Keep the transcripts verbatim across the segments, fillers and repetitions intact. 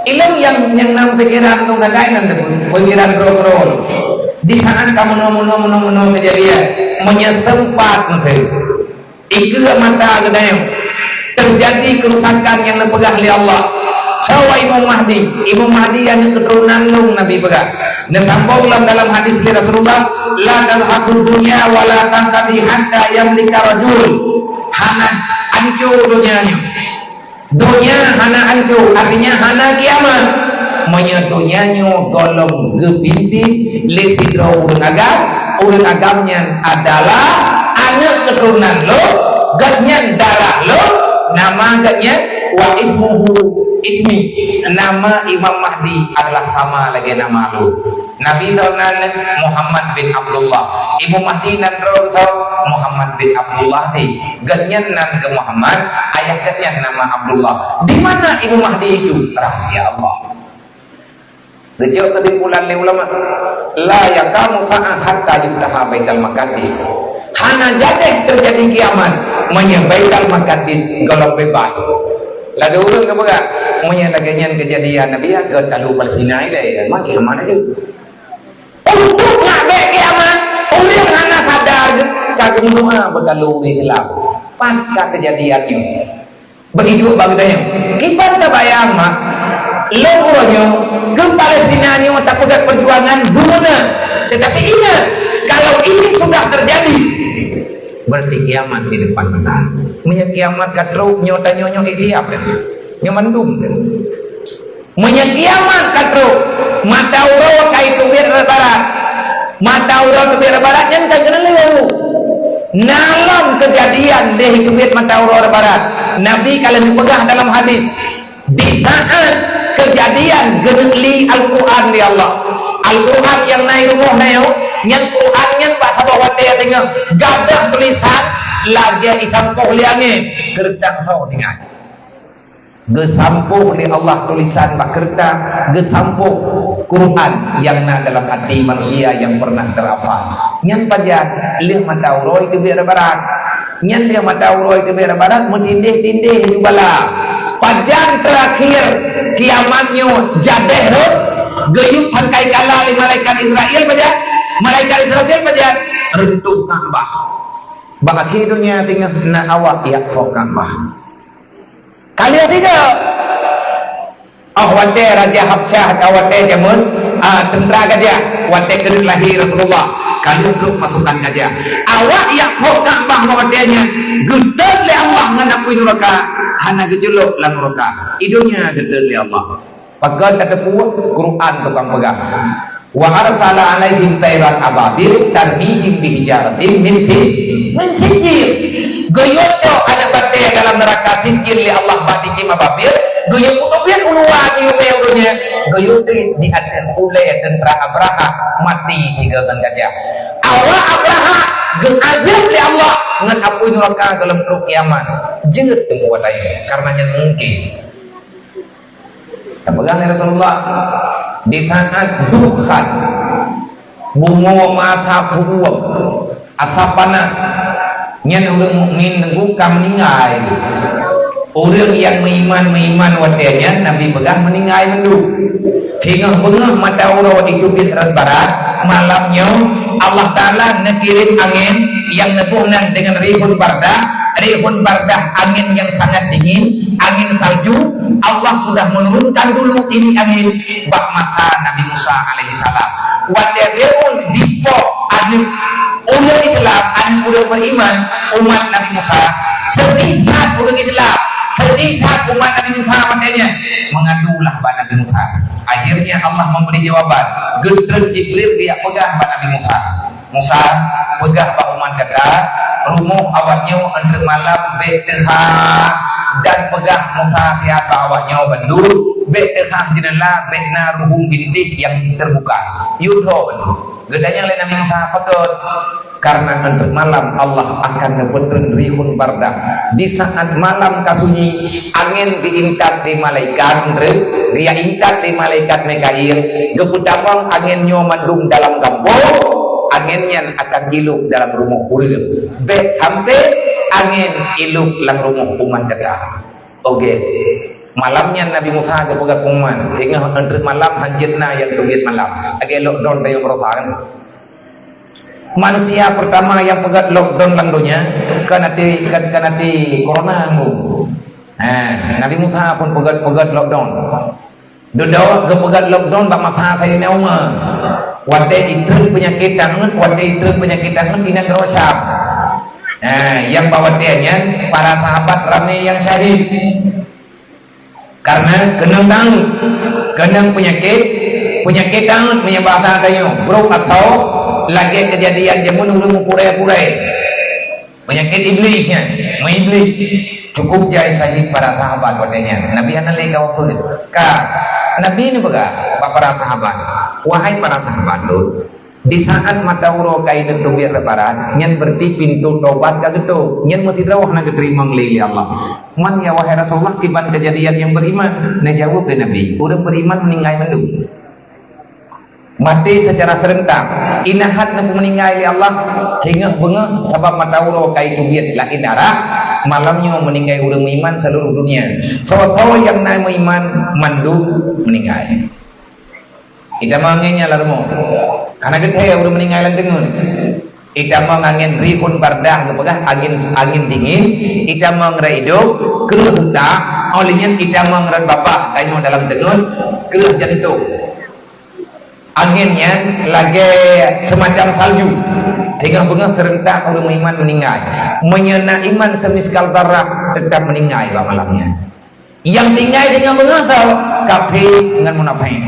Ilôn nyang, nyang nam pikeran tu sagai nan teupeu, pikeran droe-droe. Di saat ka meunoe-meunoe, meunoe-meunoe keujadian, meunyoe seumpat meuteue. Ikeue mata geutanyoe, teujadi keurusakan nyang neupeugah lé Allah. Hawa Imam Mahdi, Imam Mahdi aneuk keuturonan lôn Nabi peugah. Neusambong lom dalam hadis lé Rasulullah, "La tazhabud dunya wa la tanqadi hatta yamlika rajul." Hana ancô donya nyoe. Donya hana ancô, artinya hana kiamat. Meunyoe donya nyoe gohlom geupimpin lé sidroe ureuëng agam, ureuëng agam nyan adalah aneuk keuturonan lôn, gobnyan darah lôn, nama gobnyan wa ismuhu ismi, nama Imam Mahdi adalah sama lagée nama lôn. Nabi droe nan Muhammad bin Abdullah. Imam Mahdi nan droe Muhammad bin Abdullah tadi. Gobnyan nan geuh Muhammad, ayah gobnyan nama Abdullah. Di mana Imam Mahdi itu? Rahasia Allah. Geucok keusimpulan lé ulama, "La yaqumu sa'ah hatta yuftaha Baitul Maqdis." Hana jadeh teujadi kiamat meunyoe Baitul Maqdis gohlom beubaih. Lagée ureuëng geupeugah, meunyoe lagée nyan keujadian Nabi, ya, geutanyoe Palestina ilée, makin mana tu? Untuk nak bék kiamat, ureuëng hana sadar ka geumeudoa beutalu di dalam. Pasca keujadian nyoe. Beuiduek bak geutanyoe. Kiban tabayang mak, lôn uroe nyoe, keu Palestina nyoe tapeugah perjuangan guna. Tetapi ingat, kalau ini sudah terjadi, berarti kiamat di depan mata. Meunyoe kiamat ka trok, nyoe tanyoe nyoe ikhtiar. Nyoe mandum. Meunyoe kiamat ka trok, mata uroe ka iteubiet rot barat. Mata uroe teubiet rot barat nyan ka keuneuk lheueh. Na lom keujadian deh iteubiet mata uroe rot barat. Nabi ka lheueh neupeugah dalam hadis, di saat keujadian geuneuk li Al-Quran di Allah. Al-Quran nyang na i rumoh na nyoe, nyan Quran nyan bak saboh watée teungoh gadôh tulisan lagée isampoh lé angén, keureutang ho tinggai. Geusampôh lé Allah tulisan bak keureutang, geusampôh Quran nyang na dalam até manusia nyang pernah teurafal. Nyan pajan lheueh mata uroe teubiet rot barat. Nyan lheueh mata uroe teubiet rot barat meutindeh-tindeh ju bala. Pajan teurakhir kiamat nyoe jadeh rot, geuyue sangkai kala lé malaikat Israel pajan. Malaikat Israel pajan reuntuh Ka'bah. Bak akhé donya teungoh na awak jak phok Ka'bah. Ka lheueh sidroe. Oh watée Raja Habsyah, ka watée jameun, ah, teuntra gajah, watée keuneuk lahé Rasulullah, ka lheueh trok pasukan gajah. Awak jak phok Ka'bah watée nyan geutot lé Allah ngon apui nuraka, hana geujeulok lam nuraka. I donya geutot lé Allah. Pakon tateupeue? Quran tukang peugah. "Wa arsala 'alaihim tairan ababil tarmihim bihijaratin min si-, min sijil." Geuyue cok aneuk batée dalam neuraka sijil lé Allah bak tikim ababil, geuyue peuteubiet u luwa geuyue mé ureuëng nyan, geuyue teubiet di ateueh ulée teuntra Abrahah maté sigoe ngon gajah. Awak Abrahah geuazab lé Allah ngon apui nuraka gohlom trok kiamat. Jeuet teungku watée, kareuna nyan mungken. Geupeugah lé Rasulullah, di saat dukhan, bumoe masa pu'ueng, asap panas, nyan ureuëng mukmin teungku ka meuninggai. Ureuëng nyang meuiman-meuiman watée nyan Nabi peugah meuninggai mandum. Singoh beungoh mata uroe iteubiet rot barat, malam nyoe Allah Taala neukirém angén nyang neuboh nan deungon rihun bardah, rihun bardah angén nyang sangat dingin, angén salju, Allah sudah menurunkan dulu ini angin bak masa Nabi Musa alaihissalam. Watée Fir'aun dipoh aneuk ureuëng Islam, aneuk ureuëng beriman, umat Nabi Musa, sedih that ureuëng Islam, sedih that umat Nabi Musa watée nyan, mengadulah bak Nabi Musa. Akhirnya Allah memberi jawaban. Geutreun Jibril geujak peugah bak Nabi Musa. Musa, peugah bak umat gata, rumoh awaknyoe enteuk malam bék teuhah, dan peugah Musa siat bak awaknyoe bandum, bék teuhah jeuneula, bék na ruhueng bintéh nyang teubuka. Yue tho bandum. Geutanyong lé Nabi Musa, "Pakon?" "Karena enteuk malam Allah akan neupeutreun rihun bardah. Di saat malam ka sunyi, angén geuintat lé malaikat, geujak intat lé malaikat Mikail, geupeutamong angén nyoe mandum dalam gampông, angén nyan akan ilok dalam rumoh ureuëng. Bék sampai angén ilok lam rumoh umat gata." Oke. Malam nyan Nabi Musa geupeugah pengumuman, teungoh enteuk malam hanjeuet na nyang teubiet malam. Lagèe lockdown tanyoe baroesa kan. Manusia pertama nyang peugah lockdown lam donya, kan até, kan, kan até corona nyoe. Ha, Nabi Musa pun peugah, peugah lockdown. Dudoe geupeugah lockdown bak masa Saidina Umar. Watèe itrön peunyakét taneuet, watèe itrön peunyakét taneuet di nanggroe Syam. Ha, nyang bak watèe nyan para sahabat ramé nyang syahid. Karena keunong taneuet, keunong peunyakét, peunyakét taneuet meunyoe basa tanyoe, brôk atau lagèe keujadian jameun ureueng meukurèe-kurèe. Peunyakét iblih nyan, meuiblih. Cukup jai syahid para sahabat watèe nyan. Nabi hana lé kawa peue. Ka, Nabi neupeugah bak para sahabat, "Wahai para sahabat lôn, di saat mata uroe ka ineuk teubiet rot barat, nyan berarti pintoe tobat ka geutôp. Nyan meusidroe hana geuteurimong lé, lé Allah." "Man ya, wahai Rasulullah, kiban keujadian nyang beriman?" Neujaweueb lé Nabi, "Ureueng beriman meuninggai mandum." Maté secara serentak. Inan that neupeumeuninggai lé Allah, singoh beungoh sabab mata uroe ka iteubiet, laén darah, malam nyoe meuninggai ureueng meuiman seluruh dunia. Soe-soe nyang na meuiman mandum meuninggai. Itamong angén nyan lam rumoh. Hana geuthèe ureueng meuninggai lam teungeut. Itamong angén rihun bardah geupeugah angén, angén dingin, itamong rot idôk, kreueh utak, óh lheueh nyan itamong rot babah tanyoe dalam teungeut, kreueh jantông. Angén nyan lagèe seumacam salju. Singoh beungoh seurentak ureueng meuiman meuninggai. Meunyoe na iman seumiskal zarah, teutap meuninggai bak malam nyan. Nyang tinggai singoh beungoh soe? Kafé ngon munafék.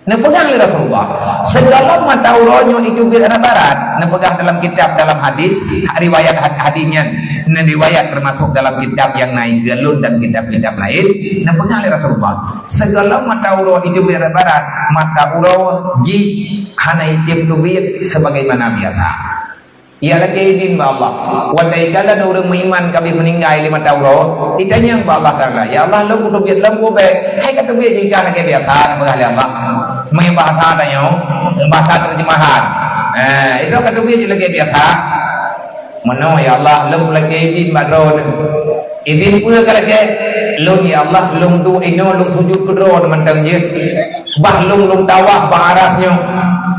Neupeugah lé Rasulullah, "Sigohlom mata uroe nyoe iteubiet rot barat." Neupeugah dalam kitab, dalam hadis, riwayat had-, hadis nyan, neuriwayat teumasok dalam kitab nyang na iengkeue lôn dan kitab-kitab laén. Neupeugah lé Rasulullah, "Sigohlom mata uroe iteubiet rot barat, mata uroe jih hana item teubiet sebagaimana biasa." Ya, lakèe idhin bak Allah. Watèe ikalon ureueng meuiman ka abéh meuninggai lé mata uroe, itanyong bak Allah Taala, "Ya Allah, lôn kuteubiet lom keu ubé?" "Hai ka teubiet jih ka lakèe biasa," neupeugah lé Allah. Meunyoe bahasa tanyoe, bahasa terjemahan. Eh, itu ka teubiet jih lakèe biasa. "Meunoe, ya Allah, lôn lakèe idhin bak Droeneuh." "Idhin peue ka lakèe?" "Lôn, ya Allah, lôn duek inoe, lôn sujut keu Droeneuh mantong jeuet. Bah lôn, lôn tawaf bak aras nyoe."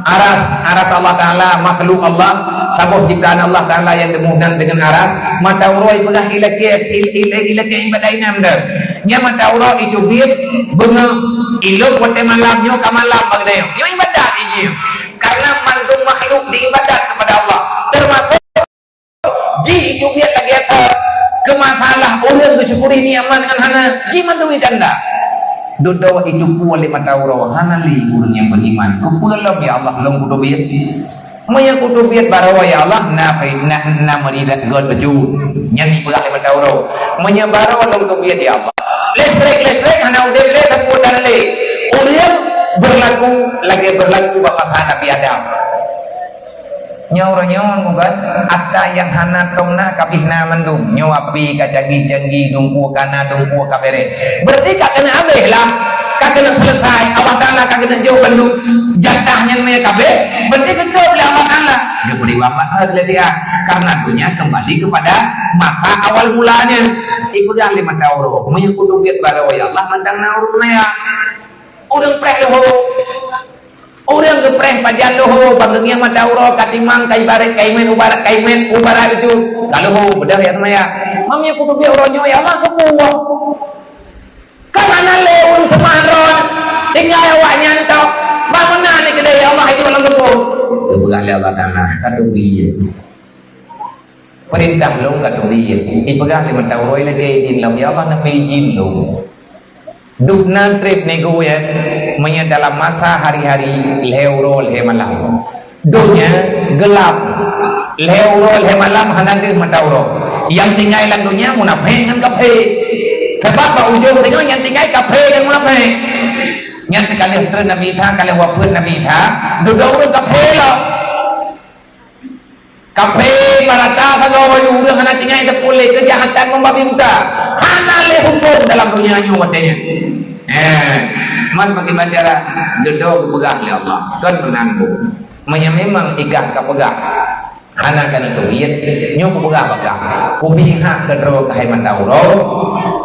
Aras, aras Allah Taala, makhluk Allah, saboh ciptaan Allah Taala nyang teumoh dan deungon aras. Mata uroe ipeugah ilakèe, il-, il-, ilakèe ibadat inan dah. Nyan mata uroe iteubiet beungoh, ilôn watèe malam nyoe ka malam bak geutanyoe. Nyoe ibadat jih. Karena mandum makhluk diibadat kepada Allah. Termasuk jih iteubiet lagèe that, keu masalah ureueng geusyukuri nikmat ngon hana, jih mandum itanda. Dudoe iteupeue lé mata uroe, hana lé ureueng nyang beriman. Keupeue lom, "Ya Allah, lôn kuteubiet"? Meunyoe kuteubiet baroe, "Ya Allah, na, na, na meuridot gèt bacut." Nyan ipeugah lé mata uroe. Meunyoe baroe lôn teubiet, "Ya Allah, listrik, listrik hana udeb lé, sapeue tan lé." Ureueng berlaku lagèe berlaku bak masa Nabi Adam. Nyoe uroe nyoe bukan atra nyang hana tong na ka abéh na mandum. Nyoe api ka canggih-canggih, lumpur ka na, lumpur ka bèrèh. Berarti ka keuneuk abéh lah. Ka keuneuk selesai. Allah Taala ka keuneuk jok bandum jatah nyan meunan ka abéh. Berarti geutôp lé Allah Taala. Geubri wafat lé dia. Karena dunia kembali kepada masa awal mulanya. Ipeugah lé mata uroe, "Meunyoe kuteubiet baroe, ya Allah, mantong na ureueng meunan." Ureueng preh leuho. Ureueng geupreh pajan leuho, bak geungieng mata uroe ka timang, ka ibarat ka imèn, ubarat ka imèn, ubarat itu. Ka leuho, beudôh ya seumaya. "Meunyoe kuteubiet uroe nyoe, ya Allah, keupeue?" Ka hana lé ureueng seumah droe, tinggai awaknyan tok. Bak meunan ni keudéh, ya Allah, itu lam geupông. Geupeugah lé Allah Taala, ka teubiet. Peurintah lôn ka teubiet. Ipeugah lé mata uroe lagèe idhin lom, "Ya Allah, neupeuidhin lôn." Dum na trép nègôt, meunyoe dalam masa hari-hari lhèe uroe lhèe malam. Donya geulap. Lhèe uroe lhèe malam hana deuh mata uroe. Nyang tinggai lam donya munafék ngon kafé. Sabab bak ujông tanyoe nyang tinggai kafé ngon munafék. Nyan ka lheueh treun Nabi Isa, ka lheueh wafeuet Nabi Isa, dudoe ureueng kafé lom. Kafé, barata sagoe, ureueng hana tinggai teupuléh keujahatan membabi buta. Hana lé hukôm dalam donya nyoe watèe nyan. Eh, man bagaimana cara? Dudoe geupeugah lé Allah. Kon meunan bu. Meunyoe memang ikah ka peugah, hana ka neuteubiet, nyoe kupeugah bak kah. Kubi hak keudroe keuhai mata uroe.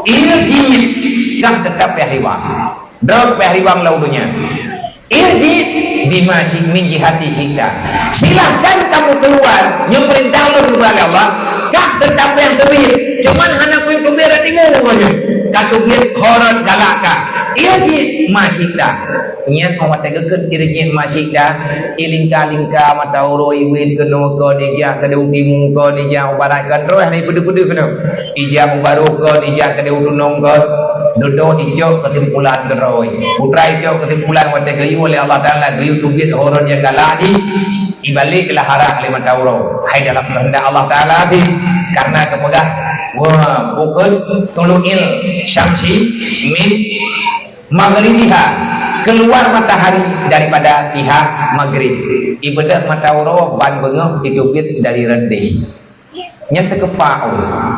Ié jih, Kah teutap payah ribang. Droe payah ribang lam donya. Irji bima syi-, min jihati syi'ta. Silahkan kamu keluar, nyoe peurintah ulôn keubeue lé Allah. Kah teutap payah teubiet. Cuman hana kuyue teubiet lam timu nyoe. Ka teubiet ho rot galak kah. Irji ma syi'ta. Nyan watèe geukheun irji ma syi'ta. Ilingka-lingka mata uroe, ibuet keunoe kon, ijak keudéh u timu kon, ijak u barat kon, droe hana ipeudeuh-peudeuh keunoe. Ijak u barô kon, ijak keudéh u tunong kon, dudoe icok keusimpulan keudroe. Putra icok keusimpulan watèe geuyue lé Allah Taala, geuyue teubiet ho rot nyang galak jih, ibalék lah arah lé mata uroe. Hai dalam keuheundak Allah Taala jih, karena geupeugah, wa bukon tulu'il syamsi min maghribiha, keluar matahari daripada pihak maghrib. Ibeudôh mata uroe ban beungoh iteubiet dari reundéh. Nyan teukeupak ureueng.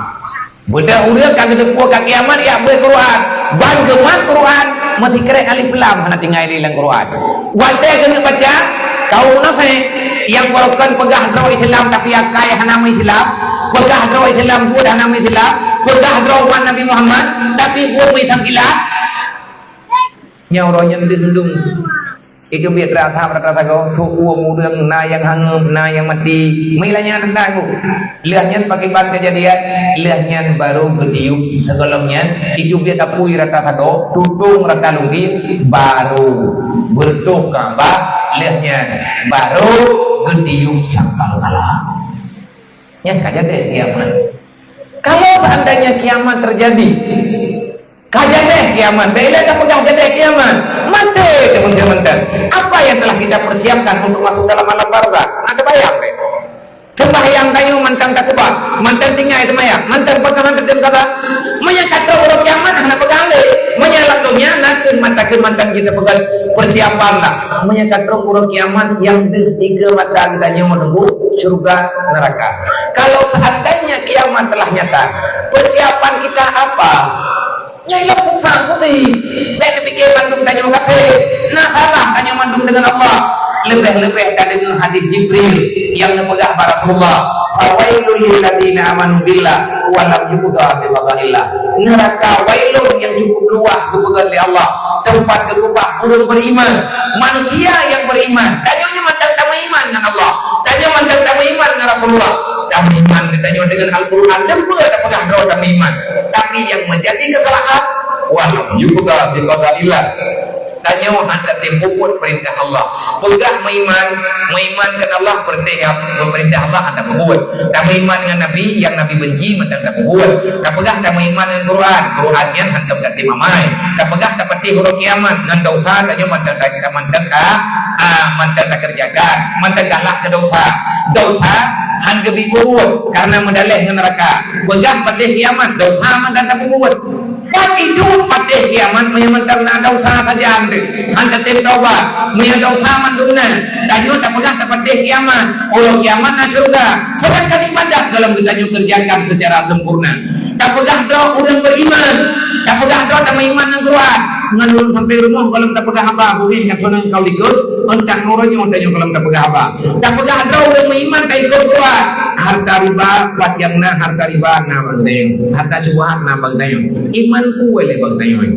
Beudôh ureueng ka geuteupeue ka kiamat, yak beuet Quran. Ban geumat Quran, meusikrek alif lam hana tinggai di lam Quran. Watèe keuneuk baca, kaum munafék nyang barokon peugah droe Islam tapi akai hana meuislam, peugah droe Islam buet hana meuislam, peugah droe umat Nabi Muhammad tapi buet meuislam kilaf. Nyoe uroe nyan deuh lôn. Iteubiet rata, rata sagoe, sôk uem ureueng, na nyang hangeup, na nyang maté. Meuilah nyan teuntang, Bu. Lheueh nyan pakriban keujadian, lheueh nyan barô geutiup sigohlom nyan, iteubiet apui rata sagoe, tutong rata lungkit, barô beureutoh Ka'bah, lheueh nyan barô geutiup sangkakala. Nyan ka jadeh kiamat. Kalau seandainya kiamat terjadi, ka jadeh kiamat, bèk lé tapeugah jadeh kiamat, maté teuh mantong-mantong. Apa yang telah kita persiapkan untuk masuk dalam alam barzakh? Ada bayang deh. Sembahyang tanyoe mantong takeubah, mantong tinggai seumayang, mantong peusahan teutem kata. Meunyoe ka trok uroe kiamat hana peugah lé. Meunyoe lam donya na keuh mantong, keuh mantong kita peugah persiapan lah. Meunyoe ka trok uroe kiamat nyang deuh tiga mata geutanyoe meununggu syurga neraka. Kalau seandainya kiamat telah nyata, persiapan kita apa? Nyan lom susah putih. Bèk neupike mandum tanyoe kafé. Na salah tanyoe mandum deungon Allah. Leubeh-leubeh tadeungoe hadis Jibril nyang neupeugah bak Rasulullah, "Fawailul lil ladzina amanu billah wa lam yuqda bi qadaillah." Neuraka wailun nyang cukup luwah geupeugöt lé Allah, teumpat geukeubah ureueng beriman. Manusia nyang beriman, tanyoe nyoe mantong tameuiman ngon Allah, tanyoe mantong tameuiman ngon Rasulullah, tameuiman geutanyoe deungon Al-Quran, dan pula tapeugah droe tameuiman. Tapi yang menjadi kesalahan, wa lam yuqda bi qadaillah. Tanyoe hana teupeubeuet peurintah Allah. Peugah meuiman, meuiman keu Allah, peurintah, peurintah Allah hana teupeubeuet. Tameuiman ngon Nabi, nyang Nabi benci mantong teupeubeuet. Tapeugah tameuiman ngon Quran, Quran nyan hana teupeugah tameuiman. Tapeugah tapatéh uroe kiamat ngon dosa, tanyoe mantong ta-, mantong ta-, ah, mantong takeureujakan, mantong galak keu dosa. Dosa hana geubri peubuet karena meudaleh ngon neuraka. Peugah patéh kiamat, dosa mantong teupeubeuet. Pat idup patéh kiamat meunyoe mantong na dosa sajan teuh, hana teutem tobat, meunyoe dosa mandum na, tanyoe tapeugah tapatéh kiamat, uroe kiamat na syeuruga, sedangkan ibadat gohlom geutanyoe keureujakan seucara sempurna. Tapeugah droe ureueng beriman, tapeugah droe tameuiman ngon Quran, ngon ulôn sampai rumoh gohlom tapeugah haba, bungéh ka thôn kau likot, eunteuk uroe nyoe tanyoe gohlom tapeugah haba. Tapeugah droe ureueng meuiman taikot Quran, harta riba, pat nyang na harta riba na bak geutanyoe, harta syubhat na bak geutanyoe. Iman kuat lé bak geutanyoe.